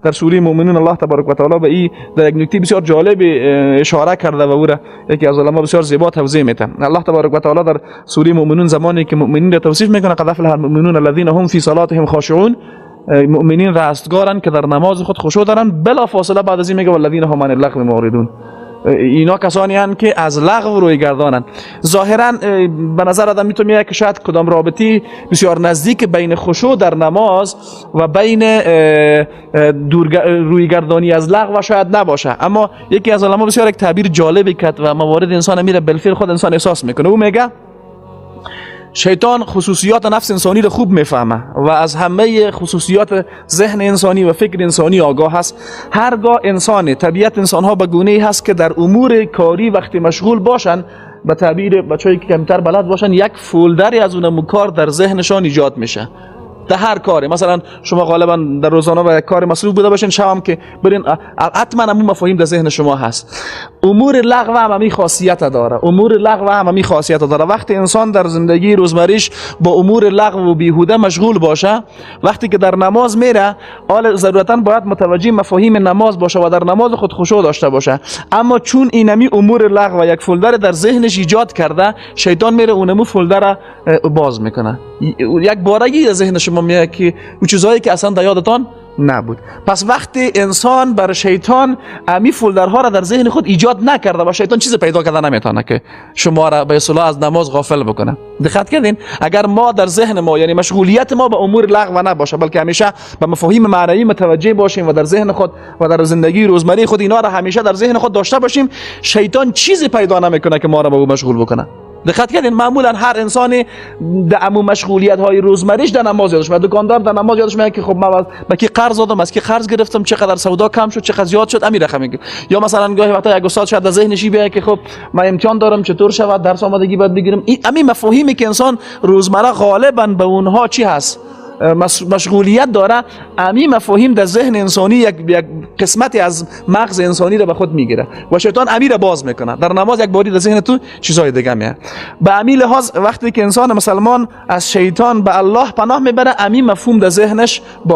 در سوره مؤمنون الله تبارک و تعالی به این در یک نکته بسیار جالب اشاره کرده و او را یکی از علما بسیار زیبا توضیح میده. الله تبارک و تعالی در سوره مؤمنون زمانی که مؤمنین را توصیف میکنه، قد افلح المؤمنون الذين هم فی صلاتهم خاشعون، مؤمنین رستگارن که در نماز خود خشوع دارن. بلا فاصله بعد از این میگه والذین هم عن اللغو معرضون، اینا کسانی هستند که از لغو روی گردانند. ظاهرا به نظر آدم میتونه که شاید کدام رابطی بسیار نزدیک بین خشوع در نماز و بین روی گردانی از لغو شاید نباشه، اما یکی از علما بسیار یک تعبیر جالبی کرد و موارد انسان میره بالفعل خود انسان احساس میکنه. او میگه شیطان خصوصیات نفس انسانی رو خوب میفهمه و از همه خصوصیات ذهن انسانی و فکر انسانی آگاه هست. هرگاه انسان، طبیعت انسان ها به گونه ای هست که در امور کاری وقتی مشغول باشن، به تعبیر بچه‌ای که کمتر بلد باشن، یک folder ی از اون کار در ذهنشان ایجاد میشه. در هر کاری، مثلا شما غالبا در روزانه به کار مصروف بوده باشین، شب هم که برین حتما همون مفاهیم در ذهن شما هست. امور لغو هم همین خاصیت داره. امور لغو هم همین خاصیت داره. وقتی انسان در زندگی روزمریش با امور لغو و بیهوده مشغول باشه، وقتی که در نماز میره، حال ضرورتا باید متوجه مفاهیم نماز باشه و در نماز خود خشوع داشته باشه، اما چون اینمی امور لغو یک folder در ذهنش ایجاد کرده، شیطان میره اونمو folder باز میکنه. یک بارگی ذهن شما میاد که او چیزایی که اصلا در یادتان نبود. پس وقتی انسان بر شیطان امی folder ها را در ذهن خود ایجاد نکرده و شیطان چیز پیدا کرده نمیتونه که شما را به اصطلاح از نماز غافل بکنه. دقت کردین؟ اگر ما در ذهن ما، یعنی مشغولیت ما به امور لغو نباشه، بلکه همیشه به مفاهیم معنوی متوجه باشیم و در ذهن خود و در زندگی روزمره خود اینا را همیشه در ذهن خود داشته باشیم، شیطان چیزی پیدا نمیکنه که ما را به او مشغول بکنه. دقت کردین؟ معمولا هر انسانی در امو مشغولیت های روزمریش در نماز یادش میاد. دکاندار در نماز یادش میاد که خب من به کی قرض دادم، از کی قرض گرفتم، چقدر سودا کم شد، چقدر زیاد شد، امی رقم میگه. یا مثلا گاهی وقتا یک استاد شاید در ذهنش بیاد که خب من امتحان دارم، چطور شود، درس آمادگی باید بگیرم. این امی مفاهیمی که انسان روزمره غالبا به اونها چی هست، مشغولیت داره، امی مفاهیم در ذهن انسانی یک قسمتی از مغز انسانی رو به خود میگیره و شیطان امی رو باز میکنه. در نماز یک باری در ذهن تو چیزای دیگه میاد. به امی لحاظ وقتی که انسان مسلمان از شیطان به الله پناه میبره، امی مفهوم در ذهنش باز